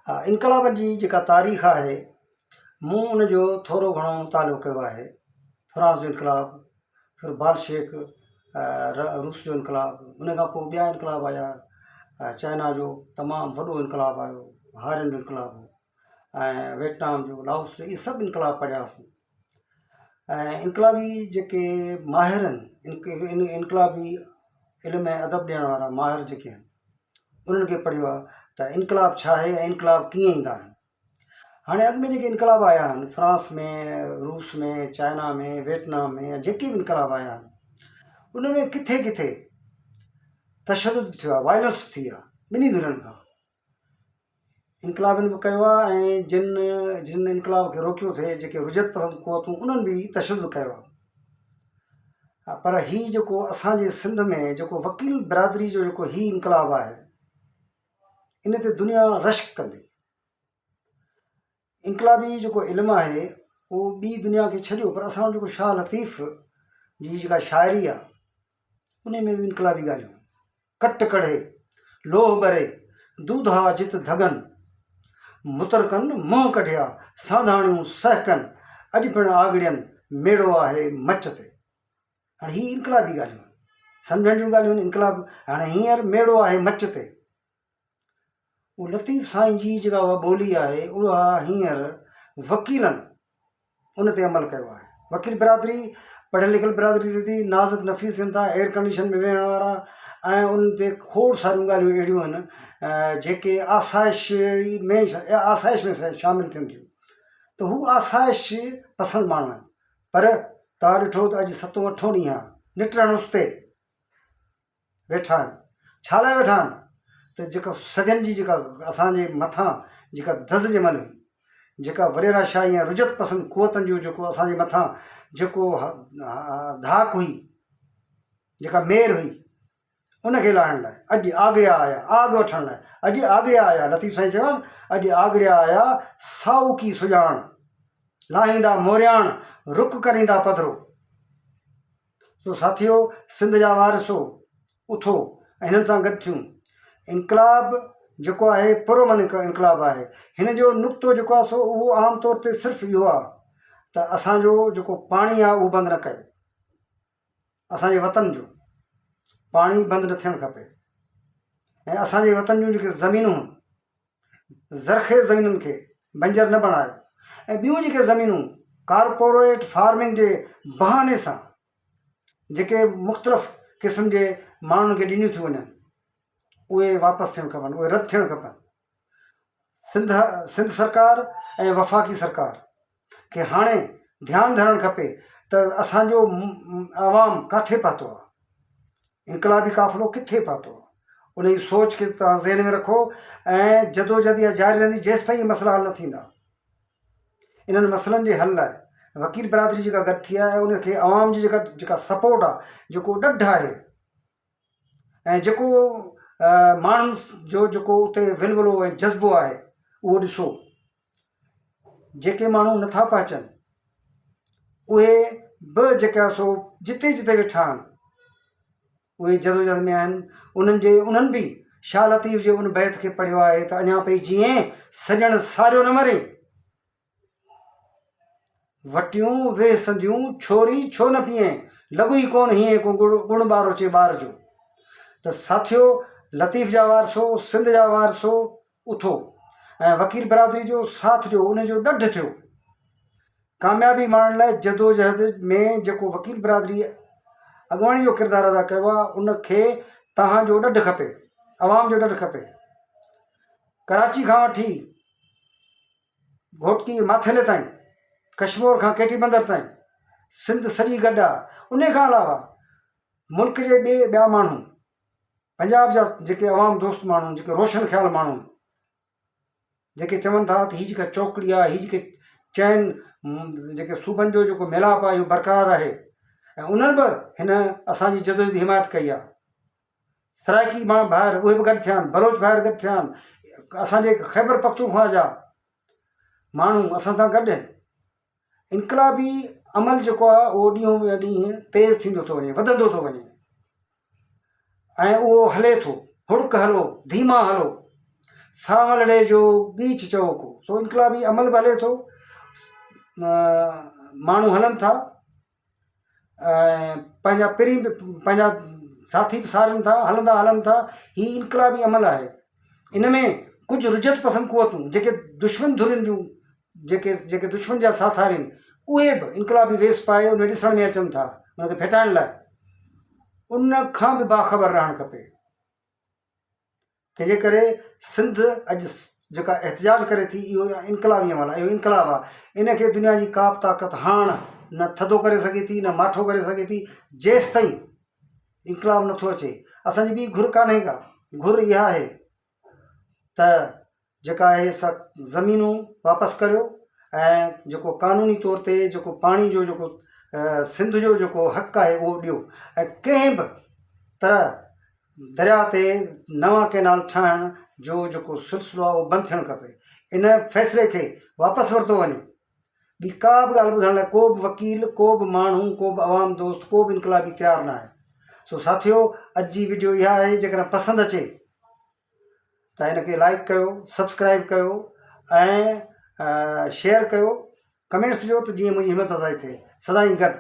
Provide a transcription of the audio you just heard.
ها انقلابن جي جيڪا تاريخ آهي مون ان جو ٿورو گهڻو مطالعو ڪيو آهي فرانس جو انقلاب ڦر بالشيڪ روس جو انقلاب ان کان پوء ٻيا انقلاب آيا چائنا جو تمام وڏو انقلاب آيو هارين جو انقلاب هو ۽ ويٽنام جو لاوس جو اهي سڀ انقلاب پڙهياسين ۽ انقلابي جيڪي ماهر آهن انقلابي علم ۽ ادب ڏيڻ وارا ماهر جيڪي آهن انهن کي پڙهيو آهي ته انقلاب ڇا آهي ۽ انقلاب ڪيئن ايندا آهن. هاڻي اڳ ۾ جيڪي انقلاب آيا آهن فرانس ۾ روس ۾ چائنا ۾ ويٽنام ۾ يا جيڪي به انقلاب آيا آهن ان ۾ ڪٿي ڪٿي تشدد به ٿيو آهي وائلنس به ٿي آهي ٻنهي ڌرين کان انقلابين به ڪيو آهي ۽ جن جن انقلاب کي روڪيو ٿي جيڪي رجعت پسند قوتون انهن به تشدد ڪيو آهي پر هي جيڪو اسانجي سنڌ ۾ جيڪو وڪيل برادري جو جيڪو هي انقلاب آهي ان تي دنيا رشڪ ڪندي انقلابي جيڪو علم آهي اهو ٻي دنيا کي ڇڏيو پر اسان جيڪو شاهه لطيف جي جيڪا شاعري آهي ان ۾ به انقلابي ڳالهيون ڪٽ ڪڙهي، لوهه ٻري، دودها جت ڌڳن، مترڪن منهن ڪڍيا، سانڌاڻيون سهڪن، اڄ پڻ آڳڙين، ميڙو آهي مچ تي. هاڻي هي انقلابي ڳالهيون آهن، سمجهڻ جون ڳالهيون آهن، انقلاب هاڻي هينئر ميڙو آهي مچ تي. اهو لطيف سائين جي جيڪا اها ٻولي آهي اها هينئر وڪيلن ان تي عمل ڪيو آهي. وڪيل برادري پڙهيل لکيل برادري ٿئي ٿي، نازڪ نفيس ٿين ٿا، ايئر ڪنڊيشن ۾ ويهڻ وارا ۽ انهن تي کوڙ ساريون ڳالهيون اهڙيون آهن جيڪي آسائش ۾ آسائش ۾ شامل ٿين ٿيون ته هو آسائش پسند ماڻهو آهن پر توهان ڏٺو ته اڄ ستون اٺون ڏينهن آهي نٽهڻ اس تي ويٺا آهن. ڇا لاء ويٺا آهن ته جيڪا صدين جي جيڪا اسان جي مٿان جيڪا دز ڄميل هئي، جيڪا وڏيرا شاهي ۽ رجعت پسند قوتن جو جيڪو اسان جي مٿان جيڪو ڌاڪ هئي، جيڪا مير هئي، ان کي لاهڻ لاء اڄ آڳڙيا آيا، آڳ وٺڻ لاء اڄ آڳڙيا آيا، لطيف سائين چيو آهي نه، اڄ آڳڙيا آيا سائوڪي سڄاڻ، لاهيندا مورياڻ، رڪ ڪريندا پڌرو. سو ساٿيو سنڌ جا وارثو اٿو ۽ هنن سان گڏ ٿيون. انقلاب جيڪو آهي پرامن انقلاب آهي. هن جو نقطو جيڪو آهي سو اهو عام طور تي صرف اهو آهي ته اسان جو جيڪو پاڻي آهي اهو بند نه ڪيو. اسان جي وطن جو پاڻي بند نه ٿيڻ کپي ۽ اسان جي وطن جون جيڪي زمينون آهن زرخيز زمينن کي بنجر نه بڻايو ۽ ٻيون جيڪي زمينون ڪارپوريٽ فارمنگ جي بهاني سان جيڪي مختلف قسم جي ماڻهن کي ڏنيون ٿيون وڃن اهي واپس ٿيڻ کپن اهي رد ٿيڻ کپن سنڌ سنڌ سرڪار ۽ وفاقي سرڪار کي هاڻي ڌيان ڌرڻ کپي ته اسان جو عوام ڪاٿي پهتو آهي، انقلابي قافلو ڪٿي پهتو آهي، ان جي سوچ کي توهان ذهن ۾ رکو ۽ جدوجهد اها جاري رهندي جيستائين اهي مسئلا حل نه ٿيندا. انهن مسئلن جي حل لاء وڪيل برادري جيڪا گڏ ٿي آهي ان کي عوام جي جيڪا جيڪا سپورٽ آهي جيڪو ڏڍ آهي ۽ جيڪو ماڻهن جو جيڪو اتي ولولو ۽ جذبو آهي اهو ڏسو جيڪي ماڻهو نٿا پهچن اهي به جيڪا سو جتي جتي ويٺا آهن اهي جدوجهد ۾ آهن انهن جي انهن به شاهه لطيف جي ان بيت کي پڙهيو آهي ته اڃا پئي جيئين سڄڻ ساريو نه مرين وٽيون ويهه سنديون ڇوري ڇو نه پيئين لڳو ئي ڪونه هيئين ڪو گڻ ٻاروچي ٻار جو ته ساٿيو لطيف جا وارثو سنڌ جا وارثو اٿو ۽ وڪيل برادري جو ساٿ ڏيو، ان جو ڏڍ ٿيو. ڪاميابي ماڻڻ لاء جدوجهد ۾ جيڪو وڪيل برادري اڳواڻي جو ڪردار ادا ڪيو آهي، ان کي توهان جو ڏڍ کپي، عوام جو ڏڍ کپي. ڪراچي کان وٺي گهوٽڪي ماٿيلي تائين، ڪشمور کان ڪيٽي بندر تائين سنڌ سڄي گڏ آهي. ان کان علاوه ملڪ جي ٻئي ٻيا ماڻهو پنجاب جا جيڪي عوام دوست ماڻهو جيڪي روشن خيال ماڻهو جيڪي چون ٿا ته هي جيڪا چوڪڙي آهي هي جيڪي چئن جيڪي صوبن جو جيڪو ميلاپ آهي اهو برقرار رهي ۽ انهن به هن اسانجي جدوجهد حمايت ڪئي آهي سرائڪي ماڻ ڀائر اهي به گڏ ٿيا آهن بلوچ ڀائر گڏ ٿيا آهن اسانجي خيبر پختونخوا جا ماڻهو اسان سان گڏ آهن انقلابي عمل جيڪو آهي اهو ڏينهون به ڏينهن تيز ٿيندو ٿو وڃي وڌندو ٿو وڃي ۽ اهو هلي ٿو هڙڪ هلو ڌيما هلو. سانولڙي جو ڳيچ چئو ڪو. سو انقلابي عمل به هلي ٿو، ماڻهو هلن ٿا ۽ پنهنجا پرين به پنهنجا ساٿي به سارين ٿا، هلندا هلن ٿا. هي انقلابي عمل آهي. ان ۾ ڪجهه رجعت پسند قوتون جيڪي دشمن ڌرين جون جيڪي جيڪي دشمن جا ساٿاري آهن اهي به انقلابي ويس پائي ان ڏسڻ ۾ اچن ٿا ان کي ڦٽائڻ لاء ان کان به باخبر رهڻ کپي. تنهن جي ڪري سنڌ اڄ جيڪا احتجاج ڪري ٿي اهو انقلابي عمل آهي اهو انقلاب آهي ان کي دنيا جي ڪا به طاقت هاڻ نه ٿڌو ڪري سگهي ٿي نه ماٺو ڪري سگهي ٿي جيستائين انقلاب نٿو اچي اسانجي ٻي گهر ڪانهي ڪا گهر اها آهي ته جيڪا آهي سا زمينون واپس ڪريو ۽ جيڪو قانوني طور تي جيڪو پاڻي جو جيڪو سنڌ جو جيڪو حق آهي اهو ڏيو ۽ ڪنهن به طرح درياء تي نوان ڪئنال ٺاهڻ جو جيڪو سلسلو آهي اهو بند ٿيڻ کپي ان فيصلي کي واپس ورتو وڃي ٻي ڪا به ڳالهه ٻڌڻ لاء ڪو به وڪيل ڪو به ماڻهو ڪو به عوام دوست ڪو به انقلابي تيار نه آهي سو ساٿيو اڄ جي وڊيو اها آهي جيڪڏهن پسند اچي ته هن کي لائڪ ڪيو سبسڪرائب ڪيو ۽ شيئر ڪيو ڪمينٽس ڏيو ته جيئن منهنجي همت افزائي ٿئي سدائين گڏ.